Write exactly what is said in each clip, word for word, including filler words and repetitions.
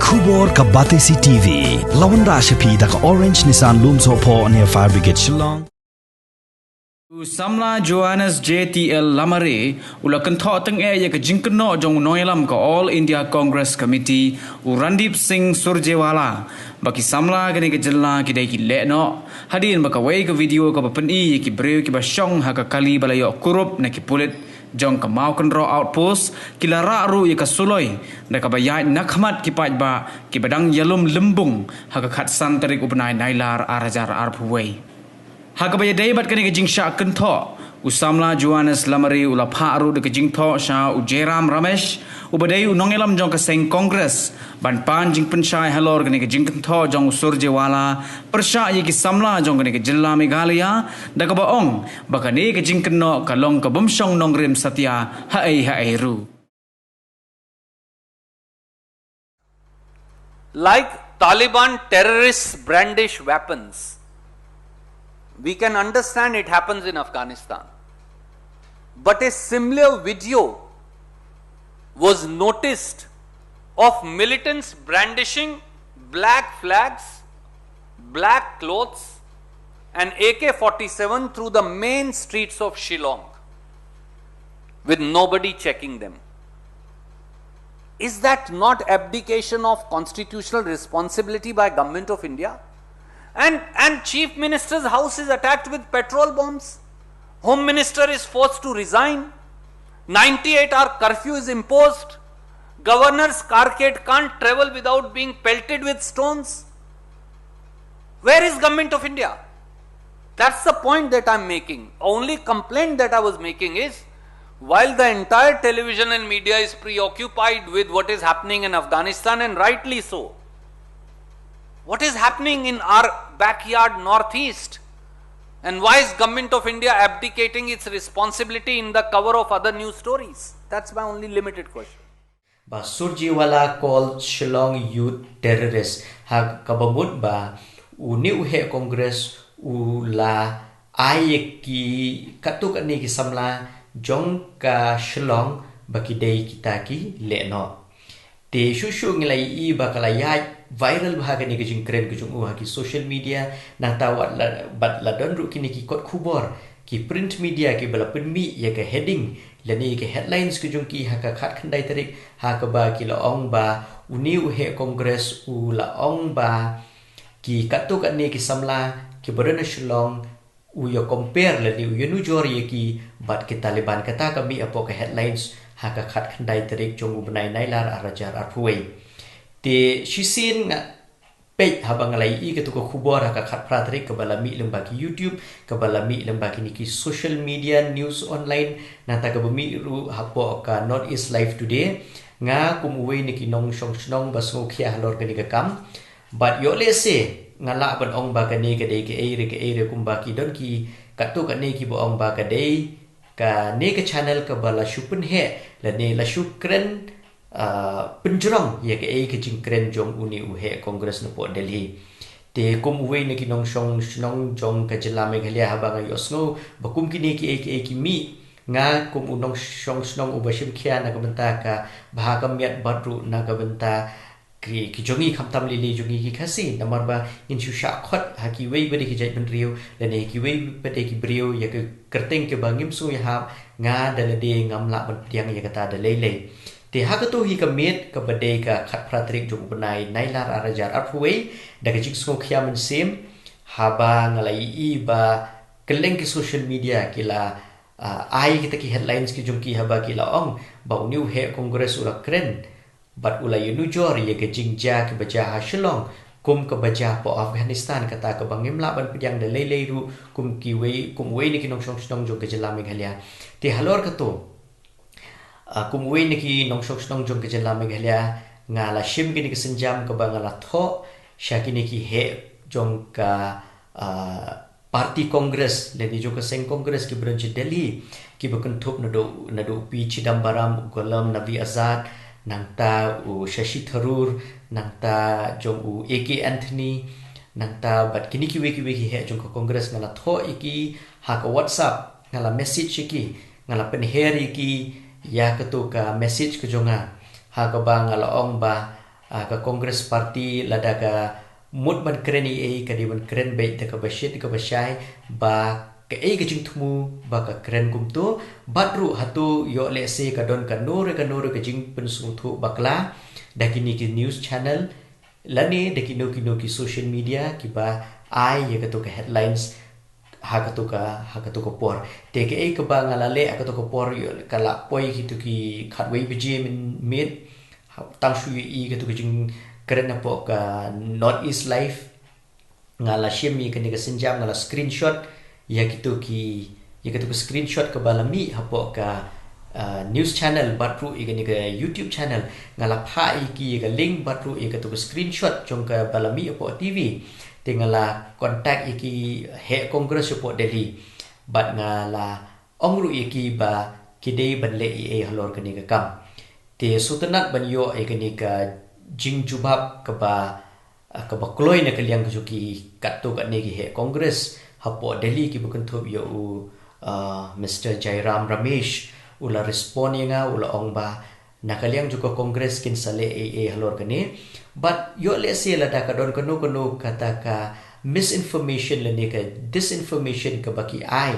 Khubor ka Batesi T V. Lawan da sha phi da ka Orange Nissan Lumsohphoh near Fire Brigade Shillong. U samla Johannes J T L Lamare u la kynthoh tyngeh ïa ka jingkynnoh jong u nongïalam ka All India Congress Committee, u Randeep Singh Surjewala, ba ki samla kane ka jylla ki dei ki lehnoh hadien ba kawei ka video kaba pyni ïa ki briew kiba shong ha ka kali ba la ïoh kurup na ki pulit jong ka Mawkynroh Outpost ki la rah ruh ïa ka suloi da kaba ïaid na khmat ki paidbah kiba dang ïalum lymbung ha ka khatsan tarik u bnai Nailar ar hajar arphew wei. Ha kaba ïadei bad kane ka jingshah kynthoh, u samla Johannes Lamare u la phah ruh da ka jingthoh sha u Jairam Ramesh, uba dei u nongïalam jong ka seng Congress, ban pan jingpynshai halor kane ka jingkynthoh jong u Surjewala pyrshah ïa ki samla jong kane ka jylla Meghalaya, da kaba ong ba kane ka jingkynnoh ka long ka bym shong nongrim satia haei haei ruh. Like Taliban terrorists brandish weapons, we can understand it happens in Afghanistan. But a similar video was noticed of militants brandishing black flags, black clothes, and A K forty-seven through the main streets of Shillong with nobody checking them. Is that not abdication of constitutional responsibility by Government of India? And, and Chief Minister's house is attacked with petrol bombs. Home Minister is forced to resign. ninety-eight hour curfew is imposed. Governor's carcade can't travel without being pelted with stones. Where is Government of India? That's the point that I'm making. Only complaint that I was making is, while the entire television and media is preoccupied with what is happening in Afghanistan, and rightly so, what is happening in our backyard northeast? And why is Government of India abdicating its responsibility in the cover of other news stories? That's my only limited question. Ba Surjewala called Shillong youth terrorist ha kaba mut ba une u heh Congress u la ai ïa ki katto katne ki samla jong ka Shillong ba ki dei kita ki lehnoh. Te shuh shuh ngi la ïohi ba ka la ïaid viral bha kane ka jingkren ka jong u ha ki social media, nangta wat la bad la don ruh kine ki kot khubor ki print media kiba la pynmih ïa ka heading lane ïa ka headlines ka jong ki ha ka khatkhyndai tarik ha kaba ki la ong ba une u heh Congress u la ong ba ki katto katne ki samla kiba don ha Shillong u ïa compare lane u ïa nujor ïa ki bad ki Taliban, kata ka mih hapoh ka headlines ha ka khatkhyndai tarik jong u bnai Nailar ar hajar arphew wei. Te shisien nga peit haba nga la ïohi katu ka khubor ha ka khatphra tarik kaba la mih lyngba ki YouTube, kaba la mih lyngba kine ki social media news online, nangta kaba mih ruh hapoh ka North East Live Today. Nga kum uwei na ki nongshong shnong ba sngewkhia halor kane ka kam. Bad ïoh lehse nga lah ban ong ba kane ka dei kaei re kaei re kumba ki don ki katto katne kiba ong ba ka dei kane ka channel kaba la shu pynheh lane la shu kren, ah, pynjrong ïa kaei ka jingkren jong une u heh Congress napoh Delhi. Te kum uwei na ki nongshong shnong jong ka jylla Meghalaya haba nga ïohsngew ba kum kine kiei kiei ki mih, nga kum u nongshong shnong uba shim khia na ka bynta ka bha ka miat bad ruh na ka bynta ki, ki jong ngi khamtam lei lei jong ngi ki Khasi, namar ba ngin shu shah khot ha kiwei pat de ki jaitbynriew lane kiwei pat de ki briew ïa ka kyrteng kaba ngim sngewhap, nga da lade ngam lah ban pdiang ïa kata da lei lei. Te ha kato hi ka miet kaba dei ka khatphra tarik jong u bnai Nailar ar hajar arphew wei, da ka jingsngewkhia mynsiem haba nga la ïohi ba kylleng ki social media ki la, ah, ai kita ki headlines ki jong ki haba ki la ong ba une u heh Congress u la kren bad u la ïa nujor ïa ka jingjia kiba jia ha Shillong kum kaba jia hapoh Afghanistan, kata kaba ngim lah ban pdiang da lei lei ruh kum kiwei, kum uwei na ki nongshong shnong jong ka jylla Meghalaya. Te halor kato, ah, kum uwei na ki nongshong shnong jong ka jylla Meghalaya, nga la shim kine ki sienjam kaba nga la thoh sha kine ki heh jong ka, ah, party Congress lane jong ka seng Congress kiba don sha Delhi, kiba kynthup naduh, naduh u P Chidambaram, u Ghulam Nabi Azad, nangta u Shashi Tharoor, nangta jong u A K Anthony, nangta bad kine kiwei kiwei ki heh jong ka Congress. Nga la thoh ïa ki ha ka WhatsApp, nga la message ïa ki, nga la pynher ïa ki ïa kato ka message ka jong nga ha kaba nga la ong ba ah, ka Congress Party lada ka mut ban kren ei ei ka dei ban kren beit da kaba shit kaba shai ba kaei ka jingthmu ba ka kren kumto. Bad ruh hato ïoh lehse ka don kano re kano re ka jingpynsngewthuh bakla da kine ki news channel lane da kino kino ki social media kiba ai ïa kato ka headlines ha kato ka, ha kato ka por. Te kaei kaba nga la leh ha kato ka por ïoh ka la poi kito ki khatwei baje mynmiet. Tang shu ïohi kato ka jingkren hapoh ka North East Live. Nga la shim ïa kane ka sienjam, nga la screenshot ïa kito ki, ïa kito ki screenshot kaba la mih hapoh ka, ah, news channel bad ruh ïa kane ka YouTube channel. Nga la phah ïa ki ïa ka link bad ruh ïa kito ki screenshot jong kaba la mih hapoh T V. Te nga la contact ïa ki heh Congress hapoh Delhi bad nga la ong ruh ïa ki ba ki dei ban leh ei ei halor kane ka kam. Te sngewtynnat ban ïoh ïa kane ka jingjubab kaba, ah, kaba kloi na ka liang ka jong ki katto katne ki heh Congress hapoh Delhi kiba kynthup ïa u, ah, Mister Jairam Ramesh. U la respond ïa nga, u la ong ba na ka liang jong ka Congress kin sa leh ei ei halor kane. Bad ïoh lehse lada ka don kano kano kata ka misinformation lane ka disinformation kaba ki ai,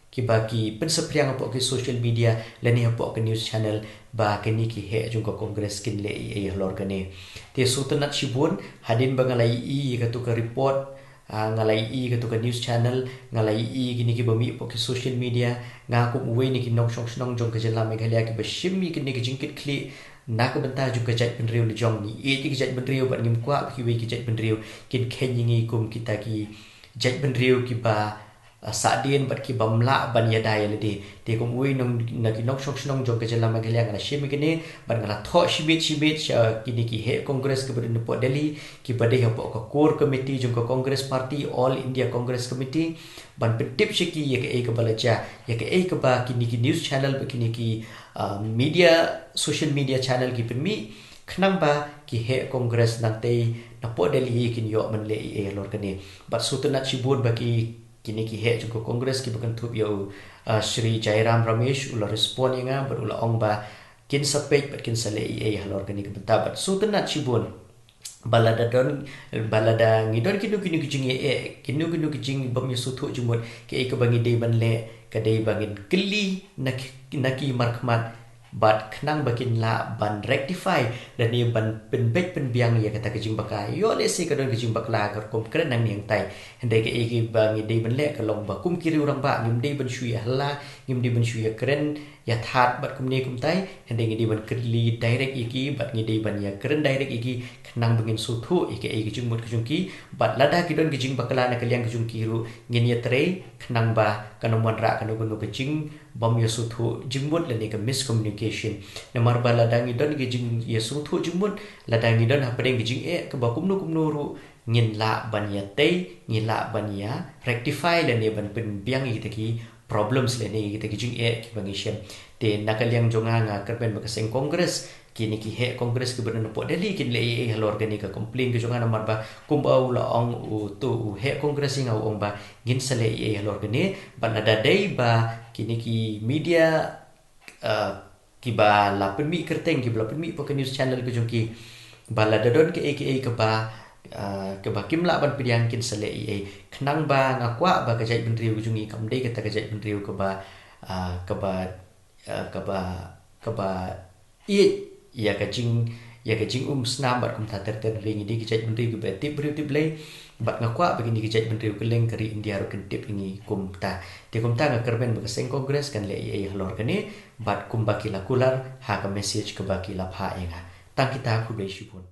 kiba ki pynsaphriang hapoh ki social media lane hapoh ka news channel ba kine ki heh jong ka Congress kin leh ei ei halor kane. Te sngewtynnat shibun, hadien ba nga la ïohi ïa kato ka report, ah, nga la ïohi ïa kato ka news channel, nga la ïohi ïa kine kiba mih hapoh ki social media, nga kum uwei na ki nongshong shnong jong ka jylla Meghalaya kiba shim ïa kine ki jingkitkhlieh na ka bynta jong ka jaitbynriew la jong. Ngi ïeit ïa ka jaitbynriew bad ngim kwah ba kiwei ki jaitbynriew kin kheiñ ïa ngi kum kita ki jaitbynriew kiba, ah, sahdien bad kiba ym lah ban ïada ïa lade. Te kum uwei na ki nongshong shnong jong ka jylla Meghalaya nga la shim ïa kine bad nga la thoh shimiet shimiet sha kine ki heh Congress kiba don hapoh Delhi, kiba dei hapoh ka core committee jong ka Congress Party, All India Congress Committee, ban pyntip sha ki ïa kaei kaba la jia, ïa kaei kaba kine ki news channel bad kine ki, ah, media, social media channel ki pynmih, khnang ba ki heh Congress nangtei napoh Delhi kin ïoh ban leh ei ei halor kane. Bad sngewtynnat shibun ba ki, kine ki heh jong ka Congress kiba kynthup ïa u, ah, Shri Jairam Ramesh u la respond ïa nga bad u la ong ba kin sa peit bad kin sa leh ei ei halor kane ka bynta. Bad sngewtynnat shibun ba lada don, ba lada ngi don kino kino ki jingeh, kino kino ki jingbym ïasngewthuh jingmut, kaei kaba ngi dei ban leh ka dei ba ngin kylli na ki, na ki markhmat bad khnang ba kin lah ban rectify lane ban pynbeit pynbiang ïa kata ka jingbakla. Ïoh lehse ka don ka jingbakla ka rukom kren nangne hangtai, hynrei kaei kaba ngi dei ban leh ka long ba kum ki riew rangbah ngim dei ban shu ïa halla, ngim dei ban shu ïa kren ïa thad bad kumne kumtai, hynrei ngi dei ban kylli direct ïa ki bad ngi dei ban ïa kren direct ïa ki khnang ba ngin sngewthuh ïa kaei ka jingmut ka jong ki. Bad lada ki don ka jingbakla na ka liang ka jong ki ruh ngin ïatrei khnang ba kan ym wanrah kano kano ka jingbym ïasngewthuh jingmut lane ka miscommunication. Namar ba lada ngi don ka jingïasngewthuh jingmut, lada ngi don hapdeng ka jingeh kaba kumno kumno ruh ngin lah ban ïatei, ngin lah ban ïa rectify lane ban pynbiang ïa kita ki problems lane ïa kita ki jingeh kiba ngi shem. Te na ka liang jong nga nga kyrmen ba ka seng Congress, kine ki heh Congress kiba don hapoh Delhi kin leh ei ei halor kane ka complain ka jong nga, namar ba kumba u la ong uto u heh Congress ïa nga, u ong ba ngin sa leh ei ei halor kane. Bad lada dei ba kine ki media, ah, kiba la pynmih kyrteng, kiba la pynmih hapoh ka news channel ka jong ki, ba lada don kaei kaei kaba, ah, kaba kim lah ban pdiang kin sa leh ei ei. Khnang ba nga kwah ba ka jaitbynriew ka jong ngi kam dei kata ka jaitbynriew kaba, ah, kaba, ah, kaba, kaba ïeit ïa ka jing, ïa ka jingumsnam bad kumta ter ter. Ngi dei ki jaitbynriew kiba tip briew tip Blei, bad nga kwah ba kine ki jaitbynriew kylleng ka ri India ruh kin tip ïa ngi kumta. Te kumta nga kyrmen ba ka seng Congress kan leh ei ei halor kane, bad kumba ki la kular ha ka message kaba ki la phah ïa nga. Tang kita, khublei shibun.